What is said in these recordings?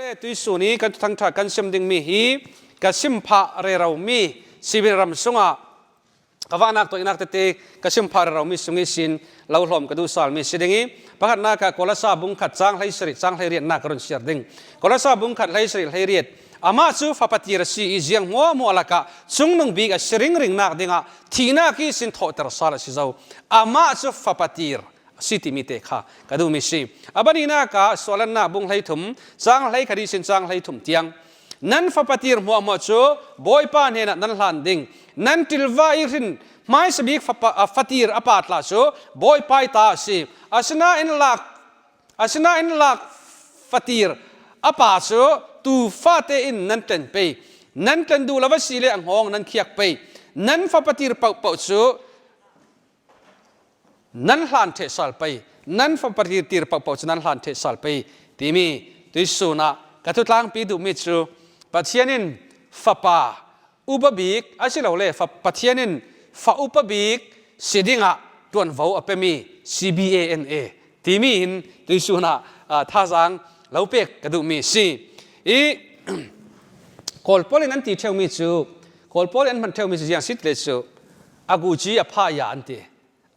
Le tuisun i kan thangṭhat kan sim dingmi hi ka simphah reromi sivil ram sungah ka vahnak toinak tete ka simphah reromi sung i sin lo hlawm ka duh salmi si ding i pakhatnak ah Kolasa bungkhat cang hlei sarih cang hlei riatnak ka run siar ding. Kolasa bungkhat hlei sarih hlei riat amah cu fapatir a si i ziang hmuahhmuah lakah cungnung bik a si ringring nak dingah thihnak hi sin thawhter sal a si zo. Amah cu fapatir si timi te kha ka duhmi si. Abaninak ah sualannak bung hlei thum cang hlei khari sin cang hlei thum tiang nan fapatir hmuahhmuah cu Bawipa hnenah nan hlan ding nan ṭilva i hrin hmaisabik fapa fatir a pa tla cu Bawipa ta a si. Asinain lak asinain lak fatir a pa cu tu fate in nan tlen pei nan tlen duh lo a si le a hngawng nan khiak pei nan fapatir paohpaoh cu Nan hlan ṭheh sal pei, nan fapatir tir paohpaoh cu nan hlan ṭheh sal pei timi tuisun ah ka thutlangpi duhmi cu Pathian in fapa upa bik asilole Pathian in fa upa bik si dingah ṭuanvo a pemi CBANA timi in tuisun ah thazaang lo pek ka duhmi si. I Kawl pawl in an ti ṭheumi cu Kawl pawl in an hman ṭheumi cu ziang sit le cu agu ci a pha ya an ti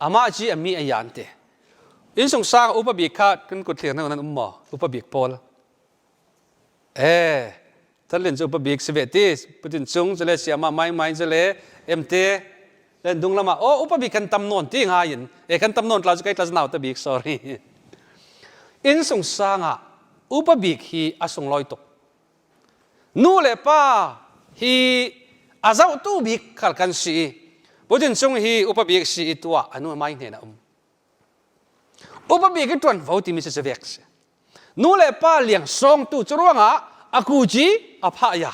amah ci a mi a ya an ti innsung sang upa bik kha kan kut thlir nan um maw upa bik pawl e thalin cu upa bik si ve ti putin cung zale siama mai mai zale emte len dung lama o upa bik kan tam non ti nga in e kan tam non tla chu kai tla nau ta bik sorry innsung sang ah upa bik hi a sung loi tuk Nu le pa hi a zohtu bik khal kan si i Putin cung hi upa bik si i tuah anu mai hnen a um. Upa bik i ṭuanvo timi cu vek si. Nu le pa liang sawngtu cu ruangah a kuci a phah ya.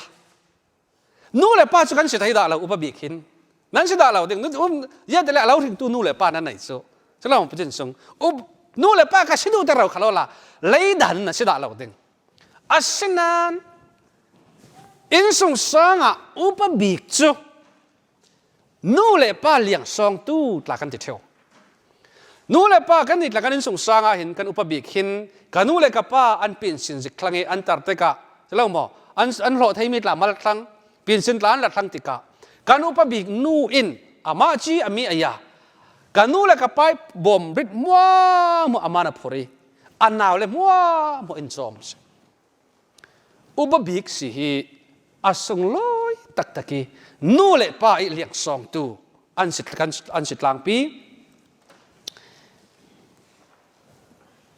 Nu le pa cu kan si thei dah lo upa bik hin. Nan si dah lo ding um ya te le lo hringtu nu le pa nan nei cu. Cu Putin sung nu le pa ka si du te ro khalo la leidan na si dah lo ding. Asinain innsung sang ah upa bik cu nu le pa liangsawngtu tla kan ti ṭheo. Nu le pa kan i tla kan innsung sang ah hin kan upa bik hin ka nu le ka pa an pinsin zik thlang i an tar tikah lo maw an an hlawh theimi tla mal thlang pinsin tla an la thlang tikah kan upa bik nu in amah ci ami aya ka nu le ka pa bawm rit mua mu aman a phur i a nau le hmuahhmuah in cawm si upa bik si hi a sunglawi taktak i nu le pa i liangsawngtu an si an si tlangpi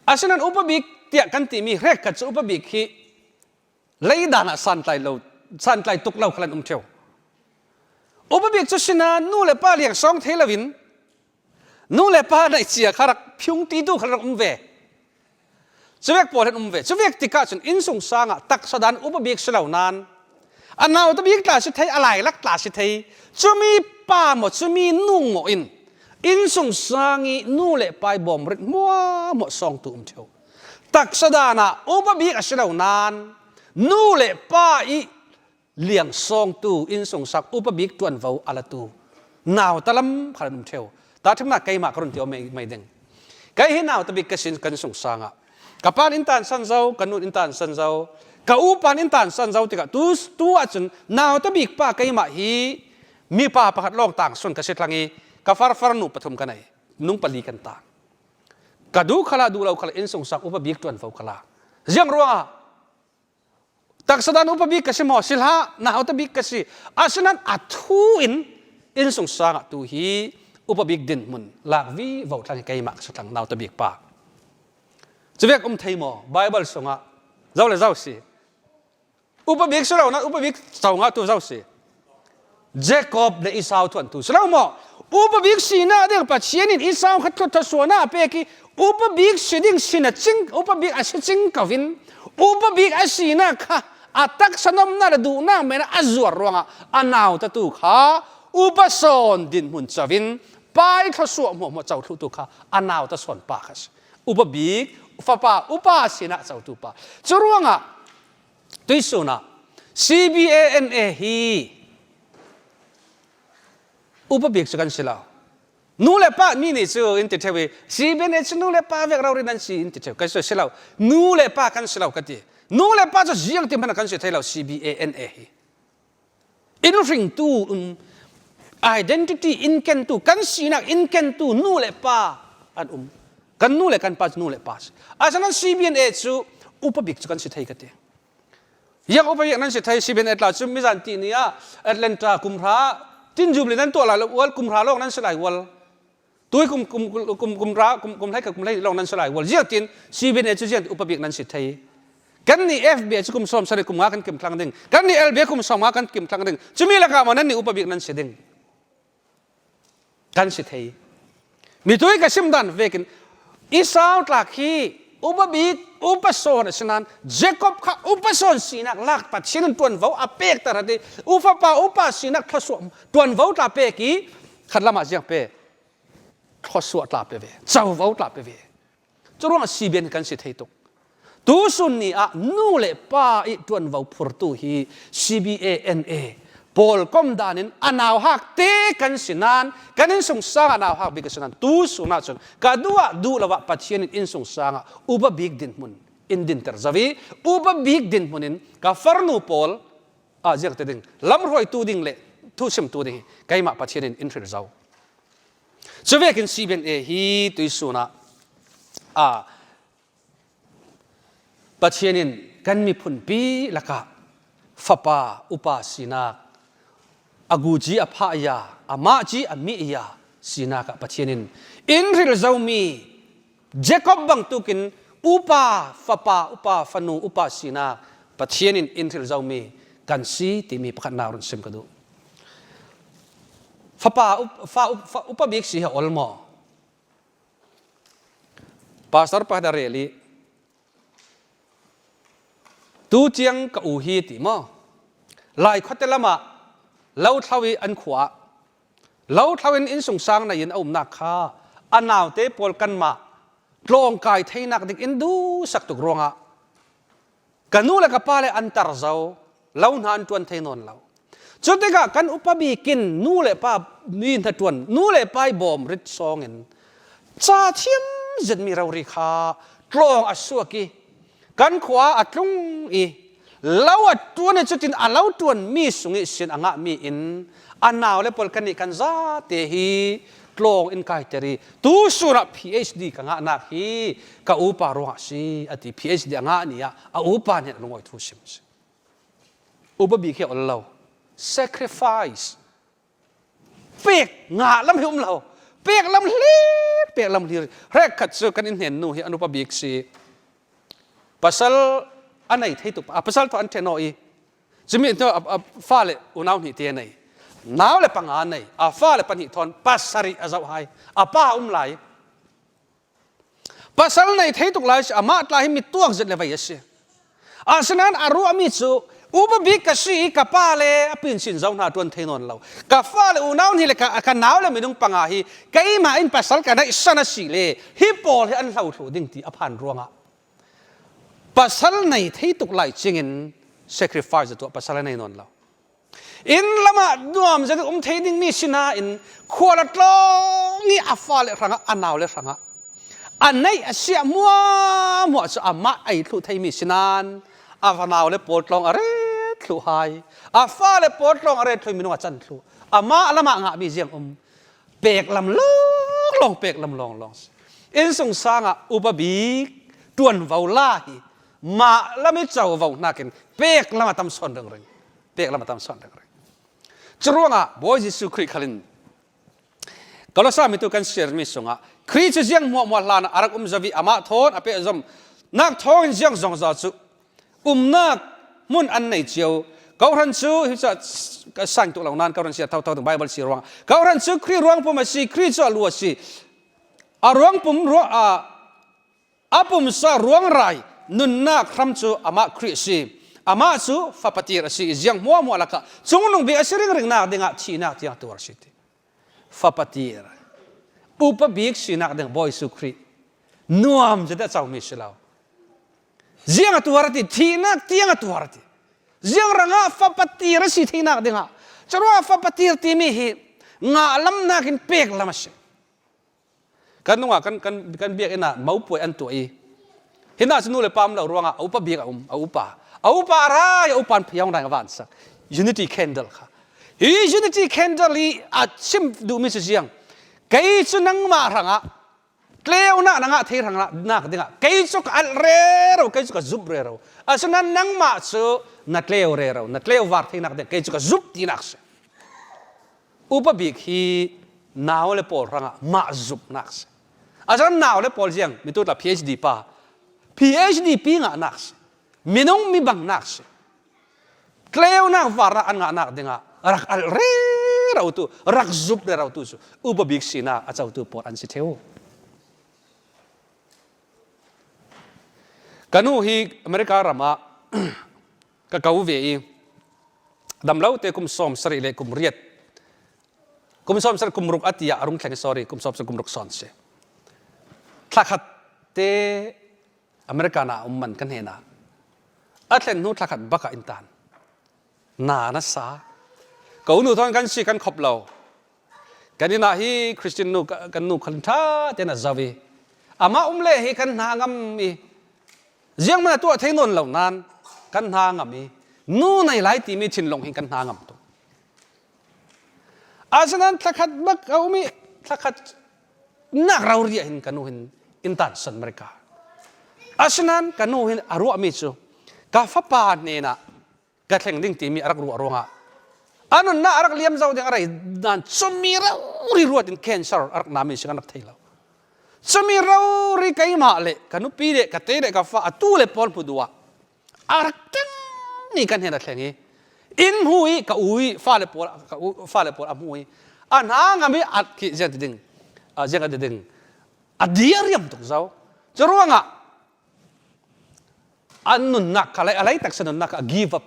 asinain upa bik tiah kan timi hrek khat cu upa bik hi leidan ah santlai lo santlai tuk lo khan um theo upa bik cu sina nu le pa liangsawng thei loin nu le pa naih cia kha rak phiung ti tu kha rak um ve cuvek pawl han um ve cuvek tikah cun innsung sang ah taksa dan upa bik si lo nan a nau ta bik tla si thei a lai lak tla si thei cumi pa maw cumi nu maw in innsung sang i nu le pai bawm rit mua maw song tu um theo taksa dan ah upa bik a si lo nan nu le pa i liang sawngtu innsung sak upa bik tuanvo alatu nau talam khan um theu ta thimna keimah ka run ti mai mai ding kai hi nau tabik ka sin kan sung sanga ka pan in tan san zo ka nun in tan san zo ka u pan in tan san zo tikah tu tu ahcun nau tabik pa keimah hi mi pa pakhat lawng tang sun ka si thlang i ka far far nu pathum ka nei nung pali kan tang ka du khala du lo khala in sung sak upa bik tuan fo khala ziang ruangah Taksa dan upa bik ka si maw? Si hlah, na hauta bik ka si. Asinain a thu in innsung sang ah tu hi upa bik dinhmun lak vi vo thlang hi keimah ka si thlang nauta bik pa. Cuvek um thei maw? Bible sungah zo le zo si. Upa bik si lo na upa bik co nga tu zo si. Jacob le Esau thuan tu si lo maw? Upa bik sinak ding Pathian in Esau kha thluachuahnak a pek i upa bik si ding sin a cing upa bik a si cing ko in upa bik a sinak kha a taksa nomnak le duhnak men a zuar ruangah a nauta tu kha upa sawn dinhmun cawin pai thluasuah hmuahhmuah co thlu tu kha a nauta sawn pa kha si upa bik fapa upa sinah cotu pa cu ruangah Tuisun ah CBANA hi upa bik cu kan si lo. Nu le pa mi nih cu in ti theu i CBNA cu nu le pa vek rori nan si in ti theu. Kan si lo. Nu le pa kan si lo ka ti. Nu le pa cu ziang ti hmanh kan si thei lo CBANA hi. In hringtu um identity in kentu kan sinak in kentu nu le pa an um. Kan nu le kan pa cu nu le pa si. Asinain CBNA cu upa bik cu kan si thei ka ti. Yang upa bik nan si thei CBNA tla cu mizan ti ni ah Atlanta kumhra tinjum le nan tuah lai lo ual kumhra lawng nan si lai ual. Tui kum kum kum kum ra kum kum hlei kum hlei lawng nan si lai ual ziang tin CBNA cu ziang upa bik nan si thei. Kan nih FBA cu kum sawm sarih kum nga kan kim thlang ding. Kan nih LB kum sawm nga kan kim thlang ding. Cumi lakah maw nan nih upa bik nan si ding. Kan si thei. Mi tui ka sim dan vekin Esau tlak hi upa bik upa sawn a si nain Jacob kha upa sawn sinak lak Pathian in tuanvo a pek tar hati ufapa upa sinak thluasuah tuanvo tla pek i khat lam ah ziang pe thluasuah tla pe ve covo tla pe ve Curuangah CBN kan si thei tuk. Tusun ni ah nu le pa i ṭuanvo phurtu hi CBANA pawl kom dan in a nau hak te kan si nain kan insung sang ah nau hak bik a si nain tusun ahcun ka duh ah duh lo ah Pathian in insung sang ah upa bik dinhmun in dinter zau i upa bik dinhmun in ka farnu pawl ah ziak te ding lamhruaitu ding le thu chimtu ding hi keimah Pathian in in hril zau. Cuvekin CBNA hi tuisun ah ah Pathian in kan miphun pi lakah fapa upa sinak aguji a phah ya amah ci a mi ya sinak ah Pathian in in ril zomi Jacob bangtukin upa fapa upa fanu upa sinak Pathian in in ril zomi kan si timi pakhat nak run sim ka duh. Fapa fa upa bik si he ol maw? Pastor pakhat a rel i tu tiang ka u hi ti maw? Lai khuate lam ah lo thlo i an khua ah lo thlo in innsung sang nei in a umnak kha a naute pawl kanmah tlawngkai theinak ding in duhsak tuk ruangah Ka nu le ka pa le an tar zo, lo hna an ṭuan thei nawn lo. Cu tikah kan upa bikin nu le pa mi hna ṭuan, nu le pa i bawm rit sawng in ca thiam zetmi rori kha tlawng a suak i kan khua a tlung i lo a ṭuan i cutin a lo ṭuan mi sung i sin a ngahmi in a nau le pawl kan nih kan zate hi tlawng in kai ter i tu sur ah PhD ka ngahnak hi ka upa ruangah si a ti PhD a ngah ni ah a upa nih lungawi thu sim si upa bik hi ol lo sacrifice pek nga lam hi um lo pek lam hlir pek lam hlir rek khat cu kan in hnen nu hi an upa bik si pasal a nei thei tuk a pasal to an ṭhen i Cumi cu a fale unau hnih te a nei. Nau le panga a nei. A fale pahnih thawn pasarih a zoh hai. A pa um lai. Pasal nei thei tuk lai si amah tla hi mi tuak zet le vei a si. Asinain a ruahmi cu upa bik ka si i ka pa le a pin sin zo hna tuan thei nawn lo. Ka fale unau hnih le ka, ka nau le minung panga hi keimah in pasal ka neih san a si le hi pawl hi an hlo thlu ding ti a phan ruangah Pasal nei thei tuk lai cingin sacrifice tuah pasal a nei nawn lo. Inn lamah nuam zet um thei ding mi sinain khual a tlawng i a fale hrangah a nau le hrangah a neih a siah muahmuah cu amah ei thlu thei mi sinan a fanau le pawl tlawng a ret thlu hai a fale pawl tlawng a ret thlu minung a can thlu amah lamah ngah mi ziang um pek lam lawng lawng pek lam lawng lawng si innsung sang ah upa bik tuanvo la hi mah lam i covo nakin pek lam a tam sawn ringring pek lam a tam sawn ringring curuangah Bawi Jesuh Khrih khalin Kolosa mi tu kan share mi sungah Khrih cu ziang hmuahhmuah hlan ah a rak um zavi amah thawn a peh zom nak thawng in ziang zong za cu umnak hmun an nei cio kohhran cu hi ca sang tuk lo nan kohhran sia tho tho bible si ruang kohhran cu Khrih ruang pum a si Khrih cu a lu a si a ruang pum ruang a a pumsa ruang rai nunnak hram cu amah Khrih a si amah cu fapatir a si i ziang hmuahhmuah lakah cungnung bik a si ringring nak dingah thihnak tiang tuar a si ti fapatir upa bik sinak ding Bawi Jesuh Khrih nuam cu dah comi si lo Ziang a tuar ti thihnak tiang a tuar ti ziang rangah fapatir a si thihnak dingah curuah fapatir timi hi nga lamnak in pek lam a si kan nungah kan kan kan biakinn ah mopuai an tuah i Hina cu nu le pa um lo ruangah a upa bik a um, a upa. A upa a rai, a upa an rang a van sak. Unity candle kha. Hi unity candle i a chim duhmi cu ziang. Kei cu nangmah hrangah tleunak nangah thei hrangah nak dingah kei cu ka alh rero kei cu ka zup rero asinain nangmah cu na tleu rero na tleu var theinak ding kei cu ka zup tinak si upa bik hi nau le pawl hrangah mah zupnak si Azan nau le pawl ziang mitu tla PhD pa PhD pi ngah nak si minung mi bang nak si tleunak varnak an ngah nak dingah rak al re ro tu rak zup re ro tu cu upa bik sinak a cotu pawl an si theu kanu hi America ram ah ka ko ve i damlo te kum 70 le kum riat kum 70 kum ruk ati ah a rung thleng sorry kum 70 kum ruk son si thla khat te America na um man kan hena a thlen hnu thla khat bak ah in tan na na sa ko nu thon kan si kan khop lo kan ina hi Christian nu kan nu khan tha te na zawi ama um le hi kan hna ngam i Ziang man a tuah thei nawn lo nain kan hna ngam i nu nei lai timi thinlung hin kan hna ngam tuk. Asinain thlakhat bak a um i thlakhat nak rau riah hin ka nu hin in tan san America. Asinain ka nu hin a ruahmi cu ka fapa hnenah ka thleng ding timi a rak ruah ruangah a nunnak a rak liam zau ding a rei nan cumi rori ruat in cancer a rak nami si kan rak thei lo cumi rori keimah le ka nupi le ka te le ka fa atu le pawl hmu duh ah a rak teng ni kan hen a thleng i in hmu i ka u i fale pawl ka u fale pawl a hmu i a hna ngam i a khi ziang ti ding ziang ti ding a dia riam tuk zo cu ruangah An nunnak kha a lei taksa nunnak kha a give up.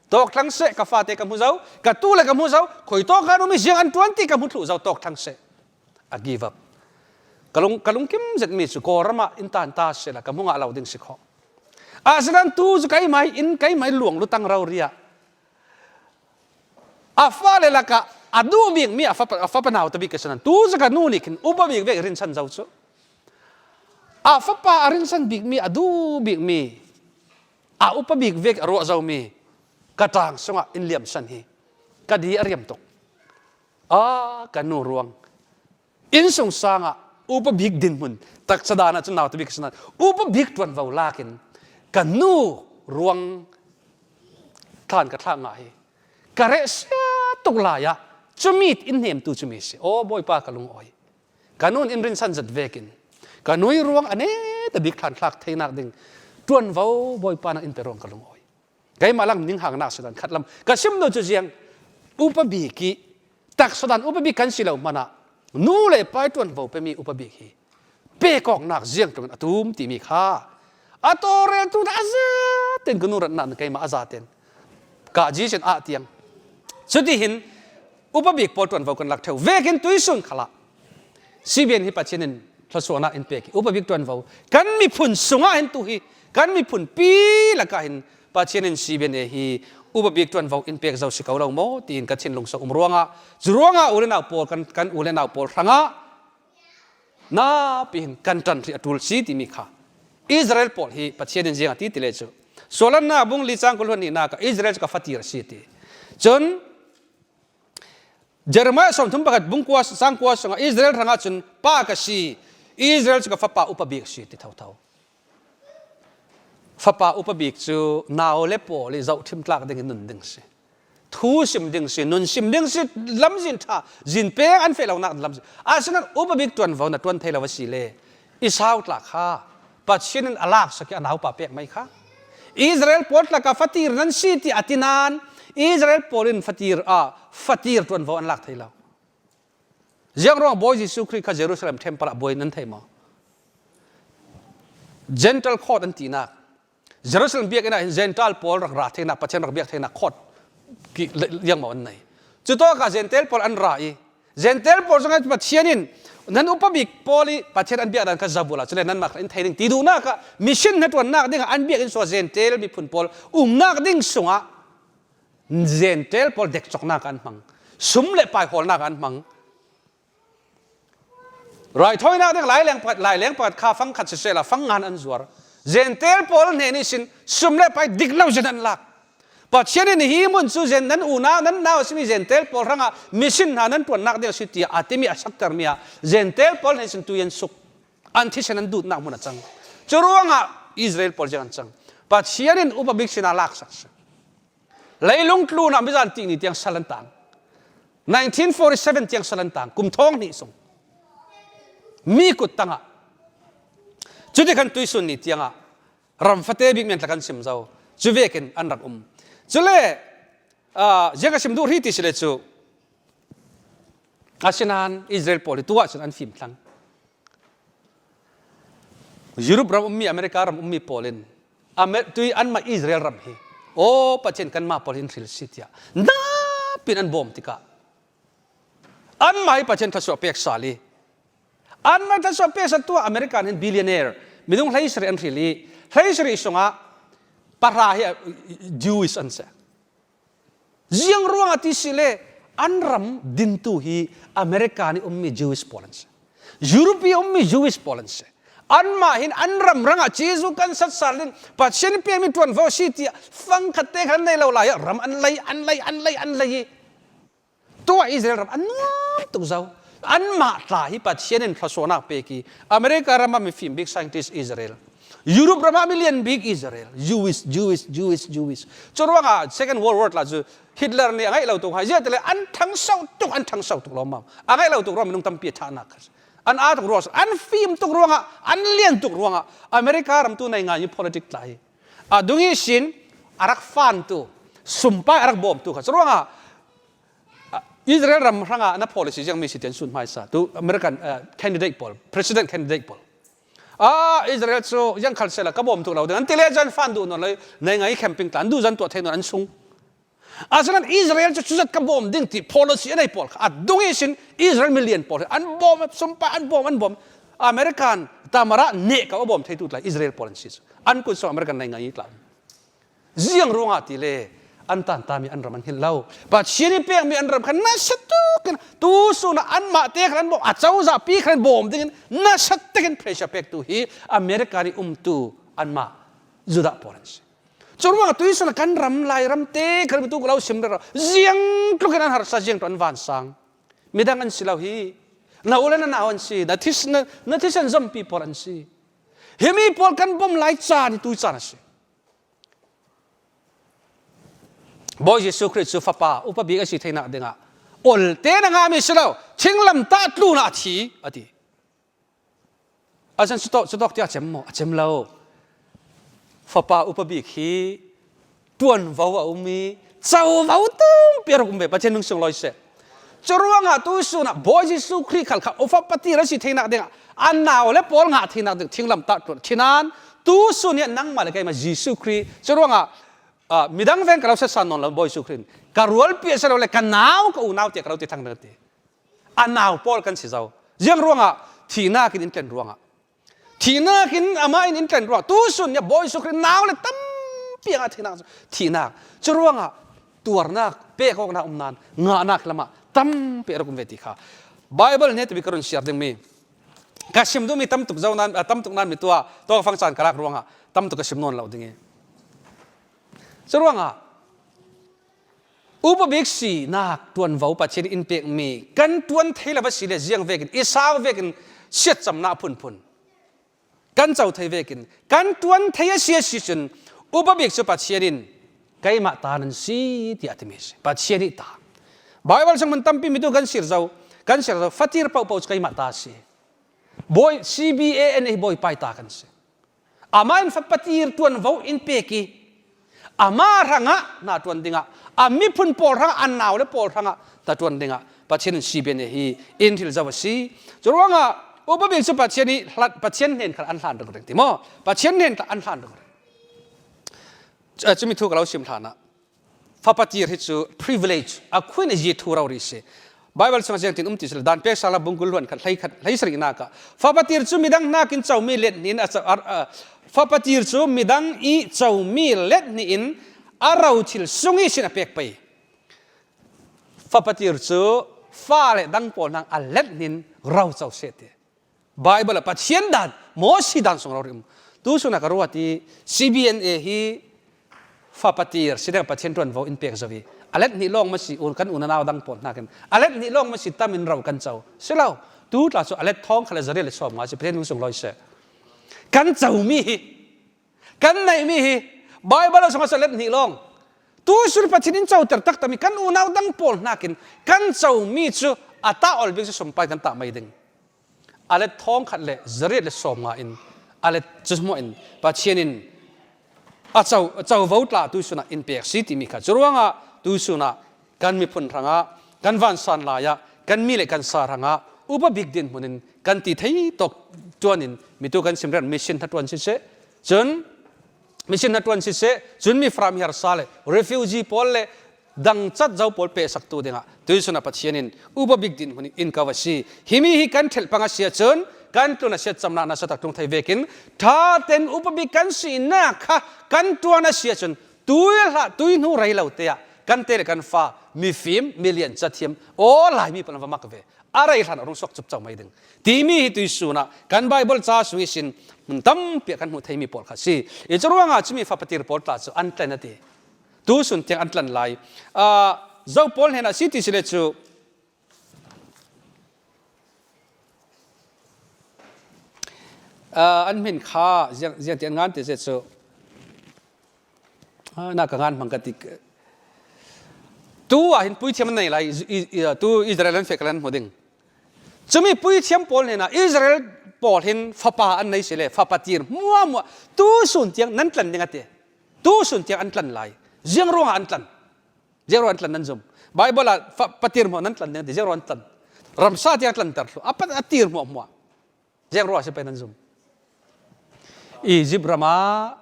Tawk thlang seh ka fate ka hmu zo, ka tu le ka hmu zo, khoi tawk kan um i ziang an tuan ti ka hmu thlu zo tawk thlang seh. A give up. Ka lung ka lungkim zet mi cu Kawlram ah in tan ta se la ka hmu ngah lo ding si kho. Asinain tu cu keimah in keimah luang lutang ro ria. A fale lakah a duh bik mi a fapa a fapa nau te bik ka sinan tu cu ka nu nih khin upa bik ve rinsan zo cu. A fapa a rinsan bikmi a duh bikmi a upa bik vek a ruah zomi ka ṭang sungah in liam san hi ka di a riam tuk. Ah ka nu ruang inn sung sang ah upa bik dinhmun taksa dan ah cun naute bik sinan upa bik ṭuanvo lakin ka nu ruang thlan ka thlah nga hi ka reh sia tuk lai ah cumi in hnemtu cumi si aw bawipa ka lung awi Ka nun in rinsan zat vekin ka nui ruang ane ta bik thlan thlak theinak ding tuanvo bawipa nak in pe ruang ka lung awi keimah lang ning hang nak sudan khat lam ka sim no chu ziang upa bik i tak sudan upa bik kan si lo mana nu le pai tuanvo pe mi upa bik hi pe kok nak ziang tung atum ti mi kha a torel tu na aza ten ka nu rat na keimah aza ten ka ji chen a tiang cuti hin upa bik pawl ṭuanvo kan lak ṭheu vekin tuisun khala CBN hi Pathian in thluachuahnak in pek upa bik ṭuanvo kan miphun sungah hin tu hi kan miphun pi lakah hin Pathian in CBNA hi upa bik ṭuanvo in pek zo si ko lo maw tiin ka thinlung sa um ruangah cu ruangah u le nau pawl kan kan u le nau pawl hrangah na pihin kan ṭan ri a ṭul si timi kha Israel pawl hi Pathian in ziang a ti ti le cu sualannak bung li cang kul ni na ka Israel cu ka fatir a si ti cun Jeremiah 31 bungkua sangkua sungah Israel hrangah cun pa ka si Israel cu ka fapa upa bik si ti thotho fapa upa bik cu nau le pawl i zoh thim tlak ding in nun ding si thu sim ding si nun sim ding si lam zin tha zin peng an fe lo nak lam asinain upa bik tuanvo na tuan thei lo si le Isau tla kha Pathian in alak saki a naupa pek mai kha Israel pawl tlaka fatir nan si ti atinan Israel pawl in fatir a fatir tuanvo an lak thei lo Ziang ruang Bawi Jesuh Khrih kha Jerusalem temple ah bawi nan thei maw Gentle court an tinak Jerusalem biakinn ah hin Gentile pawl rak ra theinak Pathian rak biak theinak court ki liangmang an nei. Cu to ka Gentile pawl an ra i Gentile pawl zong Pathian in nan upa bik pawl i Pathian an biak dan kha zabula cule nan mah in thei ding ti duhnak ah mission hna ding ah an biakinn so Gentile miphun pawl umnak ding sungah Gentile pawl dekcoknak an hmang sum le pai hawlnak an hmang Raithawinak ding laileng pakhat laileng pakhat kha fang khat siseh la fang ngan an zuar. Jentail pawl hne nih sin sum le pai dik lo zin an lak. Pathian in hi hmun cu zen nan unau nan nau a simi Jentail pawl hrangah mission hna nan ṭuannak ding a si tiah aa timi a saktermi ah Jentail pawl hne sin tu an suk. An thisen an dutnak hmun a cang. Cu ruangah Israel pawl ziang an cang. Pathian in upa bik sinah lak sak si. Leilung tlun ah mizan tih ni tiang sal an tang. 1947 tiang sal an tang. Kum thong hnih sung. Mi kut tangah. Cuti kan tuisun ni tiangah ram fate bik men kan sim zo. Cu vekin an rak um. Cule ziang ka sim duh ri ti si le cu asinain Israel pawl hi tu ahcun an fim thlang. Europe ram ummi America ram ummi pawl in tui anmah Israel ram hi aw Pathian kanmah pawl hin hril si tiah napin an bawm tikah anmah hi Pathian thluachuah pek sal i anmah thluachuah pek sal tu American hin billionaire minung hlei sarih an hril i hlei sarih sungah pahra hi Jewish an si Ziang ruangah ti si le an ram dintu hi America nih ummi Jewish pawl an si. Europe i ummi Jewish pawl an si. Anmah hin an ram rangah Jesuh kan satsal in Pathian pekmi ṭuanvo si tiah fangkhat te khan nei lo lai ah ram an lei an lei an lei an lei i tuah Israel ram an nuam tuk zau. Anmah tla hi Pathian in thluachuahnak pek i America ram ah mifim bik scientist Israel, Europe ram ah milian bik Israel, Jewish, Jewish, Jewish, Jewish. Cu ruangah Second World War tla cu Hitler nih a ngeih lo tuk hai zia tile an ṭhangso tuk an ṭhangso tuk lawmmam. A ngeih lo tuk ruang minung tampi a thahnak kha an aa tuk ruang an fim tuk ruangah an lian tuk ruangah America ram tu nei ngai politic tla hi a dungi sin a rak fantu sumpai a rak bawmtu kha cu ruangah Israel ram hrangah na policy ziang mi si tian sun hmaisa tu American candidate pawl president candidate pawl ah Israel cu yang khal sela ka bawm tu lo ding an tile zan fan du non lei nei ngai camping tlan du zan tuah thei non an sung asanan Israel cu cuzat ka bawm ding ti policy anei pawl kha a dung i sin Israel million pawl an bawm sumpa an bawm an bawm American tamara ne ka bawm thei tu tlai Israel pawl an si an kun so American nei ngai tla Ziang ruangah ti le an tantami an ram an hngilh lo. Pathian i pekmi an ram kha nasa tukin tu sun ah anmah te khan an bawm acozah pi khan bawm dingin nasa takin pressure pektu hi America nih umtu anmah Judah pawl an si. Cu ruangah tu sun kan ram Lairam te khan tu lo sim ro ziang tlukin an harsa ziang tu an vansang. Midang an si lo hi. Na u le na nau an si. Na this na thisen zompi pawl an si. Hi mi pawl kan bawm lai caan hi tu caan a si. Bawi Jesuh Khrih cu fapa upa bik a si theinak dingah ol te na ngami si lo thinglam tah tlu na a thi a ti. Asan sutok sutok tiah cem maw? A cem lo. Fapa upa bik hi tuanvo a um i covo tumpi a rak um ve Pathian nung sung loi seh. Cu ruangah tu sun ah Bawi Jesuh Khrih khal kha ufa pati ra si theinak dingah an nau le pawl ngah theinak ding thinglam tah ṭuan thinan tu sun hi nangmah le keimah Jesuh Khrih cu ruangah midang veng ka lo setsan nawn lo Bawi Jesuh Khrih ka rualpi a si lo le ka nau ka unau tiah ka lo ti thang ti a nau pawl kan si zo ziang ruangah thihnak in in tlen ruangah Thihnak in amah in in tlen ruang tusun ya Bawi Jesuh Khrih nau le tampi ah thihnak cu thihnak cu ruangah tuarnak pek awknak um nan ngahnak lamah tampi a rak um ve ti kha Bible nih tibi ka run share dingmi ka sim duhmi tam tuk zo nan tam tuk nan mi tua to fang caan ka lak ruangah tam tuk ka sim nawn lo ding i cu ruangah Upa bik sinak ṭuanvo Pathian in pekmi kan ṭuan thei lo a si le ziang vekin i sau vekin siatcamnak phunphun kan co thei vekin kan ṭuan thei a si a si cun upa bik cu Pathian in keimah ta nan si tiah a timi a si. Pathian nih ta. Bible chung man tampi mitu kan sir zo kan sir zo fatir paohpaoh cu keimah ta a si. Bawi CBAN hi bawipai ta kan si. Amah in fapatir ṭuanvo in pek i amah hrangah hna ṭuan dingah a miphun pawl hrangah an nau le pawl hrangah ta ṭuan dingah Pathian in si bia hi in thil zo a si. Cu ruangah upa bik cu Pathian i Pathian hnen kha an hlan ring ti maw? Pathian hnen kha an hlan ring. Cumi thu ka lo sim hlan ah Fapatir hi cu privilege a khuin i thu ro ri si. Bible chung ziang tin um ti sila dan pek sala bungkul luan khat hlei khat hlei sari na ka fapatir cu midang nakin chomi let ni in fapatir cu midang i chomi let ni in a ro thil sungi sin a pek pei fapatir cu fa le dang pawl nang a let nin ro cho se ti Bible ah Pathian dan Moses dan sung ro rim. Tu suna ka ruat i CBNA hi fapatir sideng Pathian tuanvo in pek zawi alet ni long ma si un kan unanau dang pawl hna kin alet ni long ma si tam in ro kan co silo tu tla cu alet thong khale zaril le som nga si Pathian lung sung loi se kan co mi hi kan neih mi hi Bible sung a let ni long tu sur Pathian in co ter tak tami kan unau dang pawl hna kin kan co mi cu ata ol bik su sumpai kan ta mai ding alet thong khat le zariat le 50 in alet cu in Pathian in a co covo tla tu sunah in pek si timi kha cu ruangah tu sunah kan miphun hrangah kan vansan lai ah kan mi le kan sa hrangah upa bik din hmun in kan ti thei tok tuan in mitu kan simren mission hna tuan siseh cun mission hna tuan siseh cun mi fram harsa le refugee pawl le dang cat zo pawl pe sak tu dingah tuisun a Pathian in upa bik din hun in ka si himi hi kan thelh panga sia cun kan tlun a siat chamna na satak tlung thei vekin tha ten upa bik kan si na kha kan tuan a sia cun tui hla tui hnu rei lo te ah kan te le kan fa mifim milian cathiam o lai mi palan va mak ve a rei hlan rung sok chup chau mai ding timi hi tuisun ah kan bible ca sui sin mun tampi kan hmu theimi pawl kha si i curuangah chumi fa patir pawl tla cu an tlen ati tusun tiang an tlan lai zo pawl hen ah si ti si le cu an min kha ziang ziang ti an ngan ti se cu na ka ngan hmang ka ti tu ah hin puithiam an nei lai tu Israel an fek lan hmu ding cumi puithiam pawl hnen ah Israel pawl hin fapa an nei si le fapa tir mua mua tu sun tiang nan tlan ding ati Tu sun tiang an tlan lai. Ziang ruangah an tlan? Ziang ruangah an tlan nan zum? Bible ah patir hmuah nan tlan ding ti ziang ruangah an tlan? Ramsa tiang tlan ter thlu. A tir hmuah hmuah. Ziang ruangah si pe nan zum? Egypt ram ah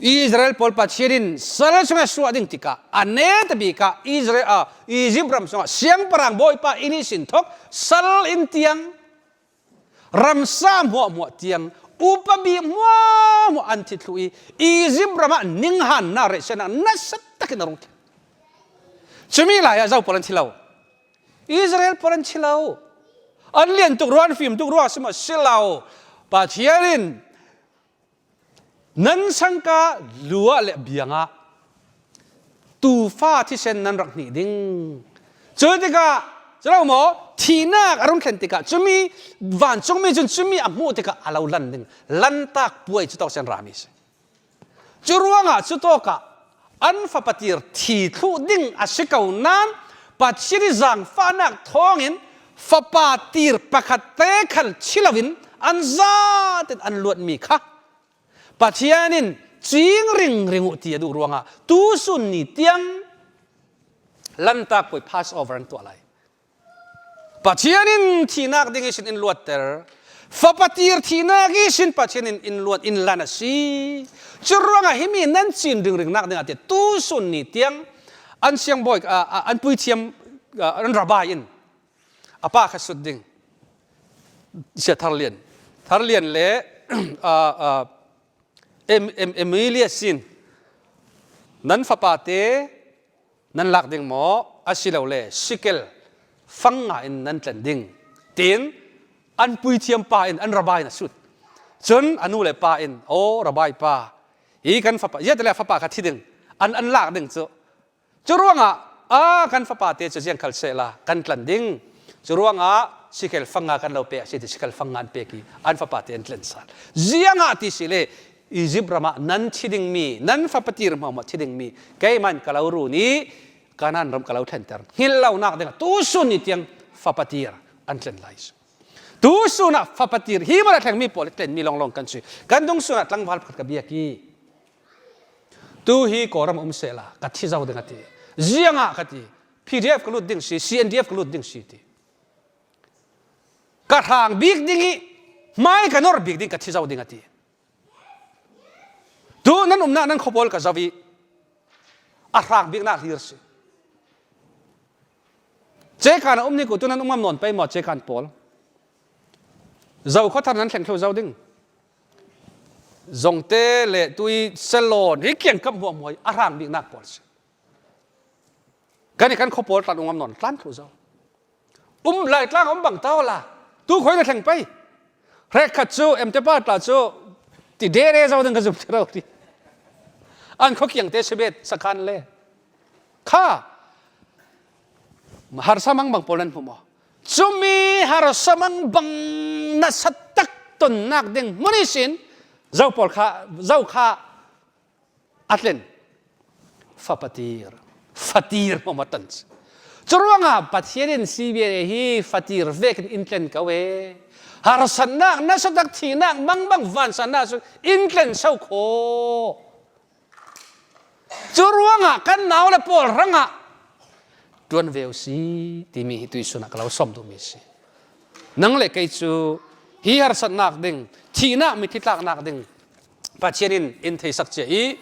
Israel pawl Pathian in sal chungah suah ding tikah a ne te bik ah Israel ah Egypt ram chungah siangpahrang bawipa ini sin thok sal in tiang ramsa hmuahhmuah tiang upa bi hmuahhmuah an thi thlu i Egypt ram ah ninghan na re sian ah nasa takin a rung thi cumi lai ah zo pawl an thi lo Israel pawl an thi lo an lian tuk rua an fim tuk rua sima silo Pathian in Nan sangka lua le biang ah tuufa thisen nan rak hnih ding. Cu tikah culo maw thihnak a rung thlen tikah cumi vancungmi cun cumi a hmuh tikah a lo lan ding lantak puai cu tawk sen rami si. Cu ruangah cu tawkah an fapatir thi thluh ding a si ko nain Pathian i zaangfahnak thawngin fapa tir pakhat te khal chiloin an zaten an luatmi kha Pathian in cing ring ring u ti a duh ruangah tusun ni tiang lantak puai Passover an tuah lai. Pathian in thihnak ding in in luatter. Fapa tir thihnak i sin Pathian in in luat in lan a si. Cu ruangah himi nan cin ringring nak ding ah tiah tusun ni tiang an siangbawi an puithiam an rabbi in a pa kha sut ding sia thar lian thar lian le Emilia sin nan fapa te nan lak ding maw asilole sikel fang nga in nan tlen ding tiin an puithiam pa in an rabbi in a sut cun a nu le pa in o rabbi pa hi kan fapa le fapa kha thi ding an an lak ding cu Cu ruangah a kan fapa te cu ziang khal sehla kan tlan ding. Cu ruangah sikel fanga kan lo pek si ti sikel fanga an pek i an fapa te an tlen sal. Ziangah ti si le Egypt ram ah nan thi ding mi nan fapa tir hma ma thi ding mi keiman ka lo ru ni Kanan ram ka lo thlenter. Hngil lo nak ding tu sun ni tiang fapa tir an tlen lai. Tu sun ah fapa tir hi ma thleng mi pawl tlen mi long long kan si. Kan dung sun ah tlangval pakhat ka biak i Tu hi Kawlram um sehla ka thi zau ding a ti. Ziang ah ka ti. PDF ka lut ding si, CNDF ka lut ding si ti. Ka hrang bik ding i hmai ka nor bik ding ka thi zau ding a ti. Tu nan umnak nan khuapawl ka zau i a hrang bik nak hlir si. Cekan a um ni ko tu nan um ngam nawn pei maw cekan pawl. Zo khuathar nan thleng thlu zau ding. Zongte le tui selawn hi kiangkap hmuahmuai a hrang biknak pawl si. Kan i kan khuapawl pawl tlan ungam non tlan thlu zo. Um lai tlang um bang tau la tu khoi na thleng pei. Hrek khat cu emtepa tla cu ti dere zo ding ka zum ti ro ti. An khuakiang te sibet sakhan le kha harsa mang bang pawl nan hmu maw? Cumi harsa mang bang na satak tonnak ding hmun sin zo pawl kha zo kha atlen fapatir fatir mo tan curuangah Pathian in CBA hi fatir vek in tlen ko e harsannak na satak thinak mang bang vansannak cu in tlen so kho curuangah kan nau le pawl rangah tuan ve si timi hi tuisun ah ka lo som duhmi si nang le kei cu hi harsatnak ding thihnak mithi tlaknak ding Pathian in in thei sak cia i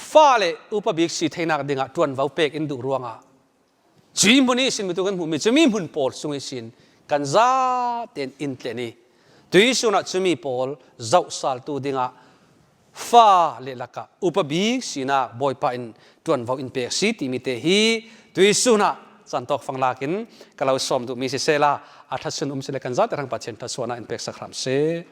fale upa bik si theinak dingah ṭuanvo pek in duh ruangah cui hmun i sin mitu kan hmuhmi cumi hmun pawl sung i sin kan za tein in tlen i tuisun ah cumi pawl zoh saltu dingah fa le lakah upa bik sinak bawipa in ṭuanvo in pek si timi te hi tuisun ah cantawk fang lakin ka lo sawm duhmi si sela a ṭhat sun um sile kan za te rang Pathian ṭhat suahnak in pek sak hram seh.